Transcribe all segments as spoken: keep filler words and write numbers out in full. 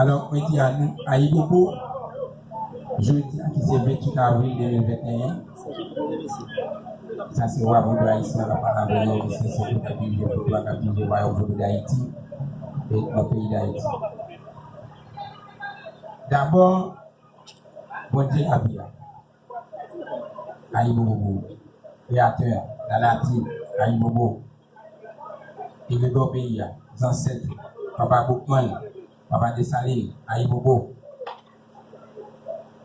Alò, mwen di a nou, ayibobo, jodi a ki se venntuit avril de mil venteyen, sa se wa vodou ayisyen an k ap pale avè nou, se Sekrè k ap dirije vodou a, k ap dirije wayòm vodou Dayiti, e nan peyi Dayiti. Dabò, Bondye lavi a. Ayibobo. Kreyatè, lanati, ayibobo. Egregò peyi a, zansèt, papa Boukman, papa Desalin, ayibobo.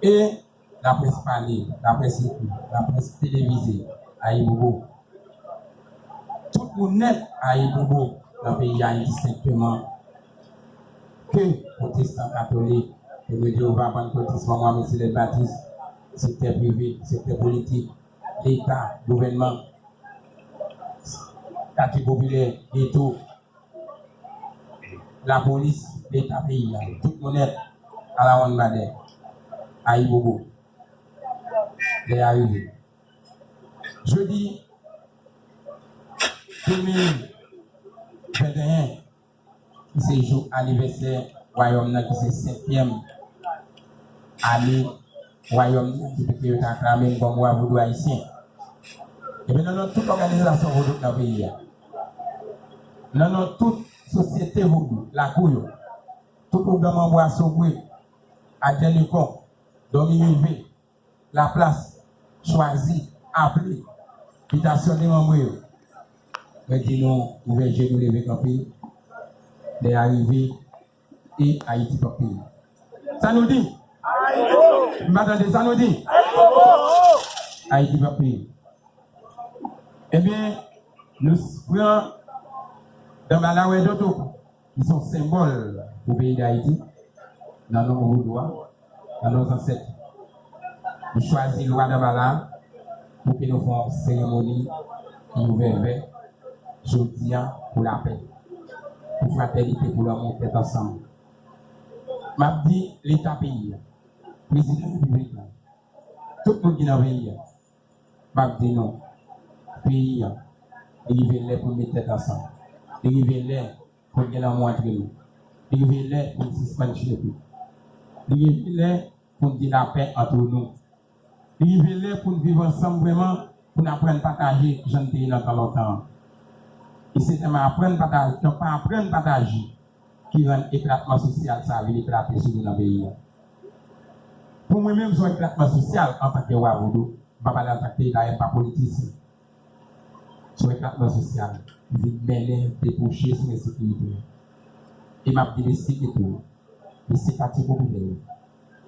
E laprès pale, laprès ekri, laprès televize, ayibobo. Tout moun nèt ayibobo nan peyi a endistenkteman, ke pwotestan, katolik, Temwen Jewova, pannkotis, Mòmon, Advantis, sektè prive, sektè politik, leta, gouvènman, katye popilè, geto, lapolis, leta peyi a, tout moun nèt, alawannbadè, ayibobo. Lè a rive. Jodi de mil venteyen, ki se jou anivèsè wayòm nan, ki se senkyèm ane wayòm nan, depi ke yo te aklame m kòm wa vodou ayisyen. Ebyen, nan non tout òganizasyon vodou nan peyi a, nan non tout sosyete vodou, lakou yo, tout pwogram anbwa Sogwe, Adyè Lekon, Dòmi Rive, Laplas, Chwazi, Aple, bitasyon de manm yo. Mwen di nou, ouvè je nou, leve kanpe, lè a rive, e Ayiti p ap peye. Sa nou di? M pa tande, sa nou di? Ayiti p ap peye. Ebyen, nou s- pran Danbala Wèdoto, ki se yon senbòl pou peyi Dayiti, nan non vodou a, nan non zansèt. Nou chwazi lwa Danbala pou ke nou fè yon seremoni ki ouvè vè jodi a pou lapè, pou fratènite, pou lanmou, tèt ansanm. M ap di Leta peyi a, Prezidan Repiblik la, tout moun ki nan peyi a, m ap di nou, peyi a, li rive lè pou n met tèt ansanm. Li rive lè pou n gen lanmou antre nou. Li rive lè pou n sispann chire pye. Li rive lè pou n gen lapè antre nou. Li rive lè pou n viv ansanm vrèman, pou n aprann pataje jan n te ye nan tan lontan an. E se nan aprann pataje, nan pa aprann pataje, ki rann eklatman sosyal sa a vin eklate sou nou nan peyi a. Pou mwen menm, se yon eklatman sosyal antanke wa vodou. M pa pale antanke, dayè m pa politisyen. Se yon eklatman sosyal ki vin mennen debouche sou ensekirite a. E m ap di mesye geto yo, mesye katye popilè yo,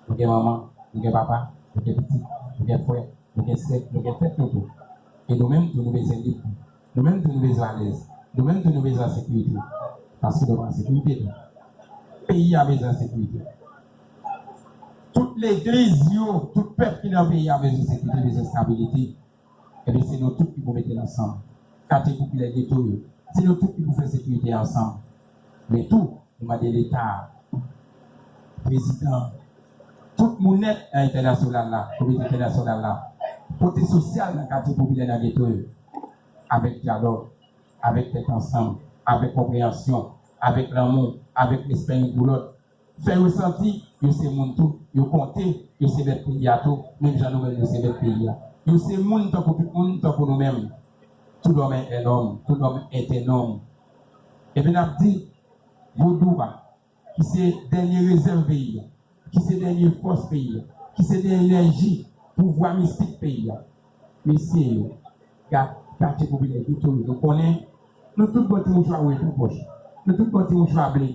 nou gen manman, nou gen papa, nou gen pitit, nou gen frè, nou gen sè, nou gen tèt nou tou. E nou menm tou, nou bezwen lib. Nou menm tou, nou bezwen alèz. Nou menm tou, nou bezwen sekirite. Paske nou pa an sekirite tou. Peyi a bezwen sekirite. Tout legliz yo, tout pèp ki nan peyi a bezwen sekirite, bezwen estabilite. Ebyen, se nou tout ki pou mete l ansanm. Katye popilè, geto yo, se nou tout ki pou fè sekirite a ansanm. Men tou, nou mande Leta a, Prezidan, tout moun nèt nan entènasyonal la, komite entènasyonal la, pote sosyal nan katye popilè, nan geto yo, avèk dyalòg, avèk tèt ansanm, avèk konpreyansyon, avèk lanmou, avèk respè youn pou lòt. Fè yo santi yo se moun tou, yo konte, yo se mèt peyi a tou, menm jan nou menm nou se mèt peyi a. Yo se moun tankou tout moun, tankou nou menm. Tout homme est un homme, tout homme est un homme. Ebyen, n ap di, vodou a, ki se dènye rezèv peyi a, ki se dènye fòs peyi a, ki se dènye enèji, pouvwa mistik peyi a. Mesye yo, ga-, katye popilè, geto yo, nou konnen, nou tout gen ti mouchwa wèd nan pòch. Nou tout gen ti mouchwa ble,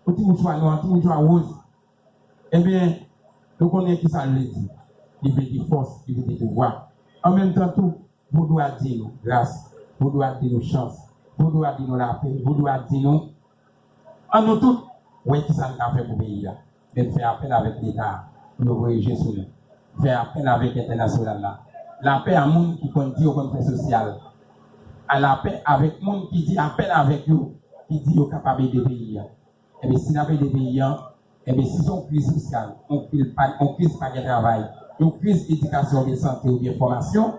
yon ti mouchwa nwa, yon ti mouchwa woz. Ebyen, nou konnen ki sa l vle di. Li vle di fòs, li vle di pouvwa. An menm tan tou, vodou a di nou gras, vodou a di nou chans, vodou a di nou lapè, vodou a di nou, ann nou tout wè ki sa n ka fè pou peyi a. Men n fè apèl avèk Leta a pou yo voye je sou nou. N fè apèl avèk entènasyonal la. Lapè a moun ki konn di yo konn fè sosyal. A lapè avèk moun ki di apèl avèk yo, ki di yo kapab ede peyi a. Ebyen, si n ap ede peyi a, ebyen, si se yon kriz sosyal, yon kriz pa, yon kriz pa gen travay, yon kriz edikasyon oubyen sante oubyen fòmasyon,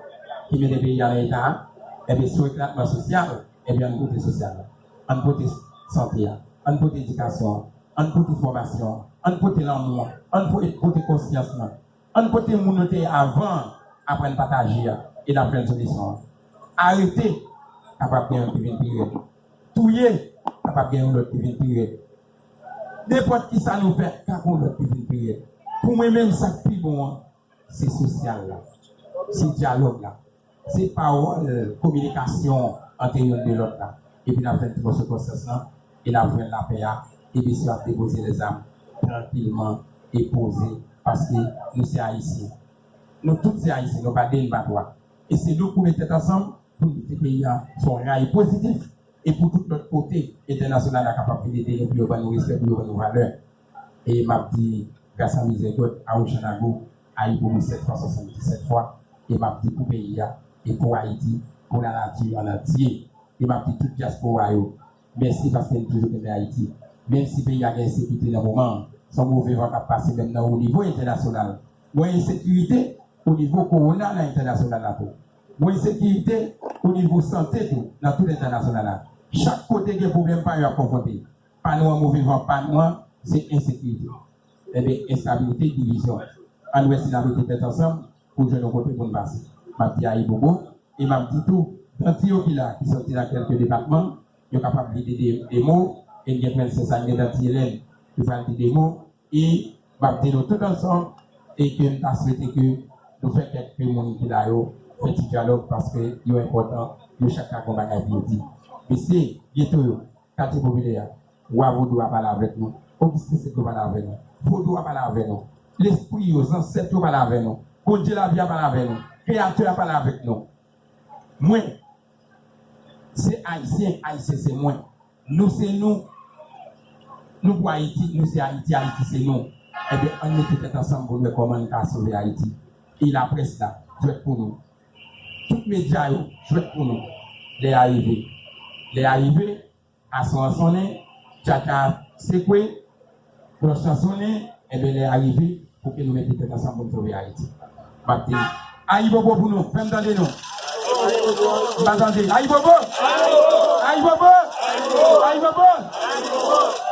ki mete peyi a nan eta a, ebyen, sou eklatman sosyal, ebyen, ann pote sosyal la, ann pote sante a, ann pote edikasyon an, ann pote fòmasyon an, ann pote lanmou an, ann pote konsyans lan, ann pote moun nou te ye avan an, aprann pataje a, e n ap jwenn solisyon an. Arete, kapab gen youn ki vin pi rèd. Touye, kapab gen yon lòt ki vin pi rèd. Nenpòt ki sa nou fè, ka gen yon lòt ki vin pi rèd. Pou mwen menm, sa k pi bon an, se sosyal la, se dyalòg la, se pawòl, kominikasyon ant youn de lòt la. Epi n ap jwenn ti mòso konsyans lan, e n ap jwenn lapè a, e mesye ap depoze lèzam trankilman e poze, paske nou se Ayisyen. Nou tout se Ayisyen, nou pa de, nou pa twa. E se nou pou met tèt ansanm pou n mete peyi a sou yon ray pozitif. E pou tout lòt kote entènasyonal la kapab vin ede nou, pou yo ban nou respè, pou yo ban nou valè. E m ap di, gras a mizèrikòd, a Oceanago, Ayibobo sèt fwa, swasanndisèt fwa, e m ap di pou peyi a, e pou Ayiti, pou lanati an antye. E m ap di tout dyaspora yo, mèsi paske n toujou kenbe Ayiti. Menm si peyi a gen ensekirite nan moman an, se yon move van k ap pase menm nan o nivo entènasyonal. Mwen ensekirite, o nivo kowona nan entènasyonal la tou. Mwen sekirite o nivo sante tou nan tout entènasyonal la. Chak kote gen pwoblèm pa yo ap konfwonte. Pa nou an move van, pa nou an se ensekirite. Ebyen, enstabilite, divizyon. Ann wè si n a mete tèt ansanm pou jwenn yon kote pou n pase. M ap di Ayibobo, e m ap di tou, Danti yo ki la, ki sòti nan kèlke depatman, yo kapab vide de, de mo, e n gen Prensès Ann, gen Danti Elèn, ki pral di de mo, E m ap di nou tout ansanm, e ke m ta swete ke nou fè kèk moun ki la yo fè ti dyalòg, paske yo enpòtan, yo chak ka gen yon bagay pou yo di. Mesye, geto yo, katye popilè a, wa vodou a pale avèk nou, Ogisten Sentlo pale avè nou, vodou a pale avè nou, lespri yo, zansèt yo pale avè nou, Bondye lavi a pale avè nou, Kreyatè a pale avèk nou. Mwen, se Ayisyen, Ayisyen se mwen. Nou se nou. Nou pou Ayiti, nou se Ayiti, Ayiti se nou. Ebyen, ann mete tèt ansanm pou n wè kòman n ka sove Ayiti. E laprès la, jwèt pou nou. Tout medya yo, jwèt pou nou. Lè a rive. Lè a rive, ason an sonnen, tchatcha sekwe, klòch lan sonnen, ebyen, lè a rive, pou ke nou mete tèt ansanm pou n sove Ayiti. M ap di, Ayibobo pou nou, fè m tande nou. M pa tande. Ayibobo! Ayibobo! Ayibobo!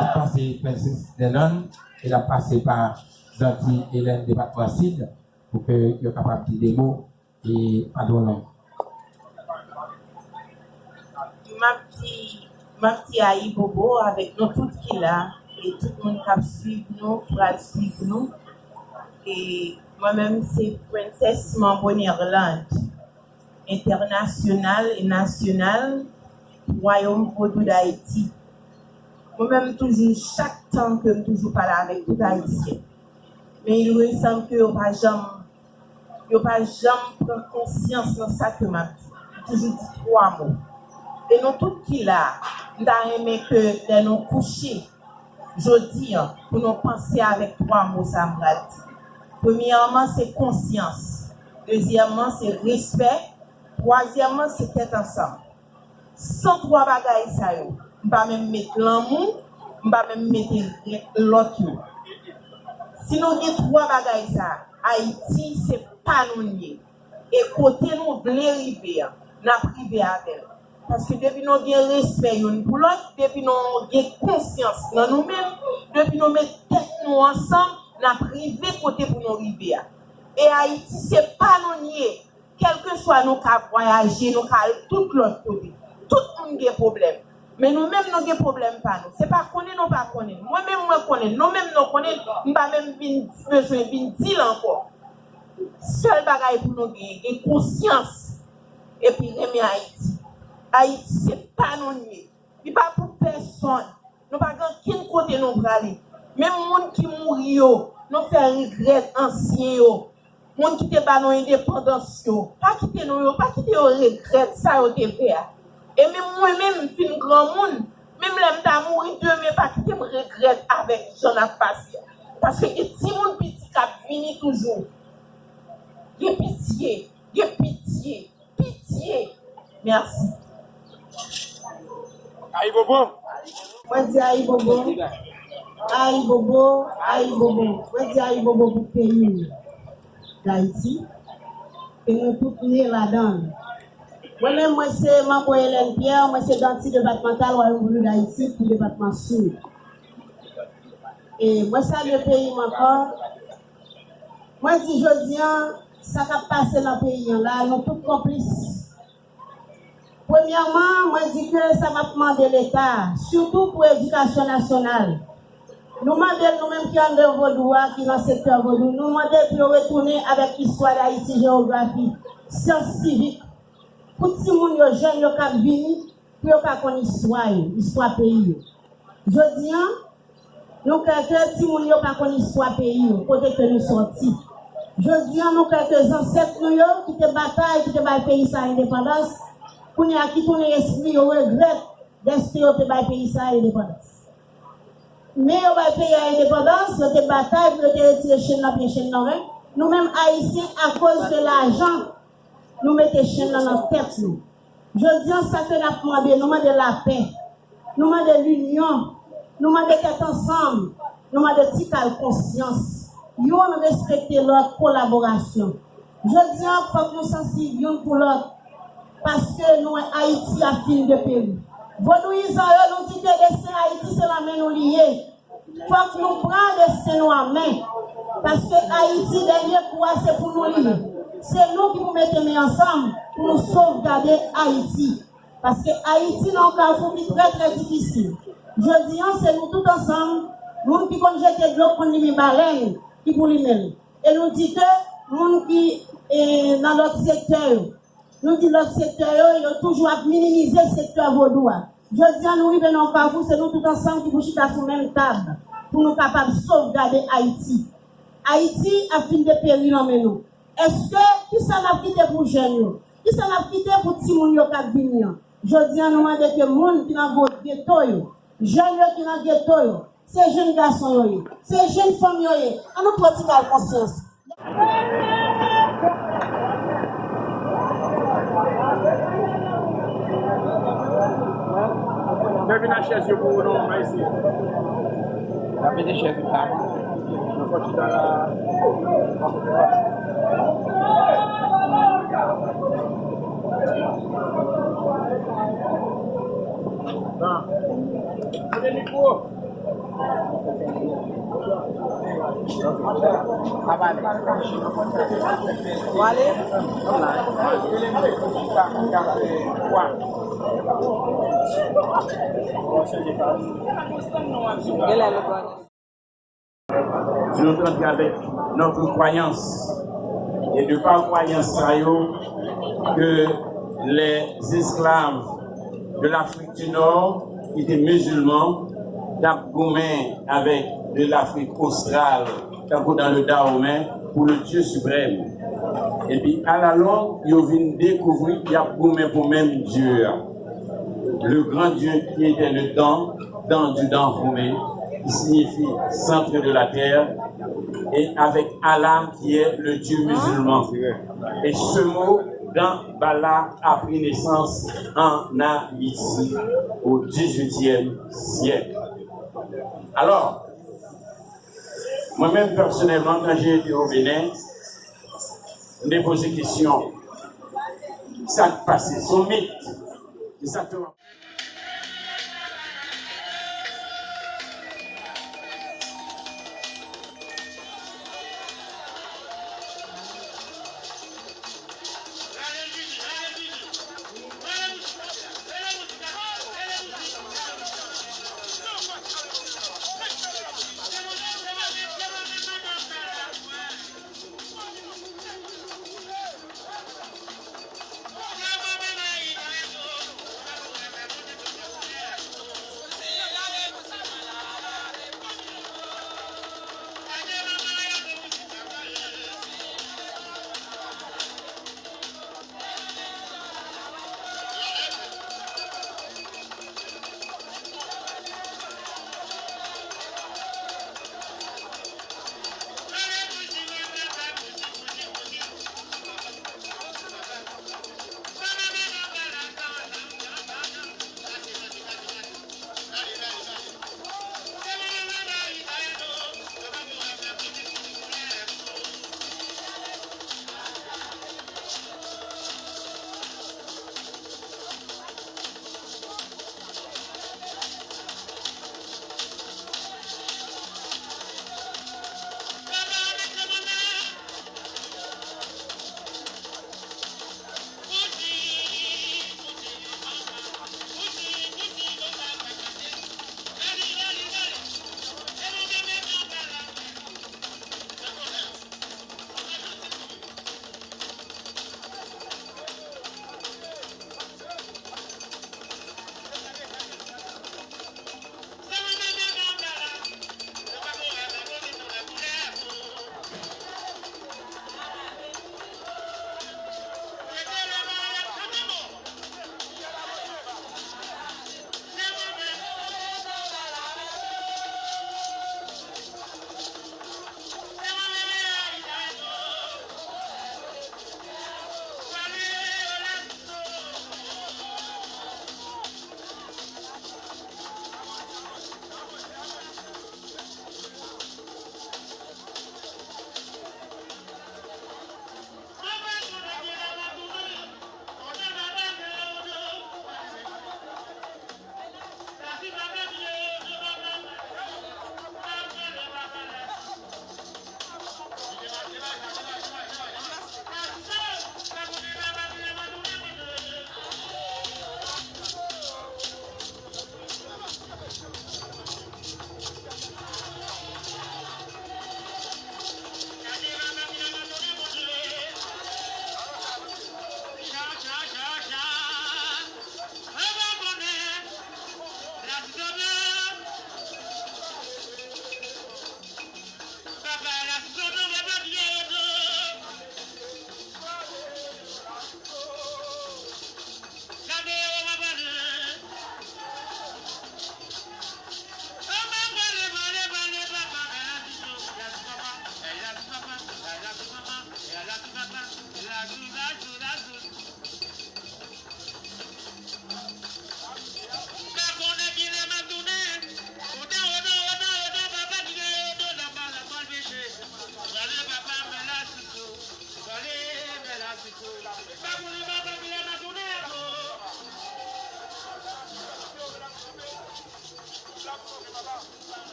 N ap pase Prensès Dènann, e n ap pase pa Danti Elèn, depatman Sid, pou ke yo kapab di de mo. E pa twò long. M ap di, m ap di Ayibobo avèk nou tout ki la, e tout moun k ap swiv nou, pral swiv nou. E mwen menm, se Prensès Manbo Nèland, entènasyonal e nasyonal, Wayòm Vodou Dayiti. Mwen menm, toujou, chak tan ke m toujou pale avèk tout Ayisyen. Men il ressanm ke yo pa janm, yo pa janm pran konsyans nan sa ke m ap di. M toujou di twa mo. E nou tout ki la, m ta renmen ke lè nou kouche, jodi a, pou nou panse avèk twa mo sa m pral di. Premyèman, se konsyans. Dezyèmman, se respè. Twazyèmman, se tèt ansanm. San twa bagay sa yo, m pa menm met lanmou, m pa menm mete lòt yo. Si nou gen twa bagay sa, Ayiti se pa nou l ye. E kote nou vle rive a, n ap rive avè l. Paske depi nou gen respè youn pou lòt, depi nou gen konsyans nan nou menm, depi nou met tèt nou ansanm, n ap rive kote pou nou rive a. E Ayiti se pa nou l ye. Kèlkeswa nou ka vwayaje, nou ka al tout lòt kote. Tout moun gen pwoblèm. Men nou menm nou gen pwoblèm pa nou. Se pa konnen nou pa konnen. Mwen menm mwen konnen, nou menm nou konnen, m pa menm vin bezwen vin di l ankò. Sèl bagay pou nou genyen, gen konsyans epi renmen Ayiti. Ayiti se pa nou l ye. Li pa pou pèsonn. Nou pa gen ankenn kote nou prale. Menm moun ki mouri yo, nou fè regrèt ansyen yo. Moun ki te ba nou endepandans yo, pa kite nou yo, pa kite yo regrèt sa yo te fè a. E menm mwen menm, m fin granmoun, menm lè m ta mouri demen, pa kite m regrèt avèk jan n ap pase a. Paske gen timoun piti k ap vini toujou. Gen pitye, gen pitye. Pitye! Mèsi. Ayibobo! Mwen di ayibobo. Ayibobo, ayibobo. Mwen di ayibobo pou peyi m, Dayiti. E nou tout ne ladan l. Mwen menm, mwen se Manbo Hélène Pierre, mwen se danti depatmantal Wayòm Voodoo Dayiti pou depatman Sid. E mwen salye peyi m ankò. Mwen di jodi a, sa k ap pase nan peyi an la, nou tout konplis. Premyèman, mwen di ke sa m ap mande Leta, sitou pou edikasyon nasyonal. Nou mande l, nou menm ki anndan vodou a, ki nan sektè vodou, nou mande pou yo retounen avèk istwa Dayiti, jewografi, syans sivik, pou timoun yo, jèn yo k ap vini, pou yo ka konn istwa yo, istwa peyi yo. Jodi a, nou kwè ke timoun yo pa konn istwa peyi yo, kote ke nou sòti. Jodi a, nou kwè ke zansèt nou yo, ki te batay, ki te bay peyi sa a endepandans, kounye a ki tounen espri yo, regrèt dèske yo te bay peyi sa a endepandans. Men yo bay peyi a endepandans, yo te batay pou yo te retire chenn nan pye, chenn nan ren. Nou menm Ayisyen, akoz de lajan, nou mete chenn nan nan tèt nou. Jodi a, sa ke n ap mande, nou mande lapè, nou mande linyon, nou mande tèt ansanm, nou mande ti kal konsyans. Youn respekte lòt, kolaborasyon. Jodi a, fòk nou sansiv youn pou lòt, paske nou wè Ayiti ap fin deperi. Vodouyizan yo, nou di ke desten Ayiti se nan men nou li ye. Fòk nou pran desten nou an men, paske Ayiti, dènye kou a, se pou nou li ye. Se nou ki pou mete men ansanm pou nou sovgade Ayiti. Paske Ayiti nan yon kafou ki trè, trè difisil. Jodi a, se nou tout ansanm, moun ki konn jete dlo, konn limen balèn, ki pou limen l. E nou di ke moun ki, e, nan lòt sektè yo, nou di lòt sektè yo, yo toujou ap minimize sektè vodou a. Jodi a, nou rive nan yon kafou, se nou tout ansanm ki pou chita sou menm tab, pou nou kapab sovgade Ayiti. Ayiti ap fin deperi nan men nou. Èske, kisa n ap kite pou jèn yo? Kisa n ap kite pou timoun yo k ap vini an? Jodi a, nou mande ke moun ki nan gwo geto yo, jèn yo ki nan geto yo, se jèn gason yo ye, se jèn fanm yo ye. An nou pran ti kal konsyans. Fè vin ak chèz yo pou nou, Ayisyen. N ap mete chèz yo la. Nou fò chita la. Ban. Kote mikwo? Genlè nou konnen. Nous entrons avec notre croyance. Et de par croyance, sa yo, que les esclaves de l'Afrique du Nord, ki te mizilman, t ap goumen avèk de l'Afrique australe, tankou dans le Dahomey, pour le Dieu suprême. Epi, alalong, yo vin dekouvri y ap goumen pou menm Dye a. Le grand Dieu qui était le Dan, Dan du Dahomey, qui signifie centre de la terre, et avec Allah, qui est le Dieu musulman. Et ce mot, Dan Bala, a pris naissance en Haïti au dix-huitième siècle. Alors, mwen menm pèsonèlman, quand j'ai été au Bénin, m te poze kesyon, sa k pase? Se yon mit. Se sa k fè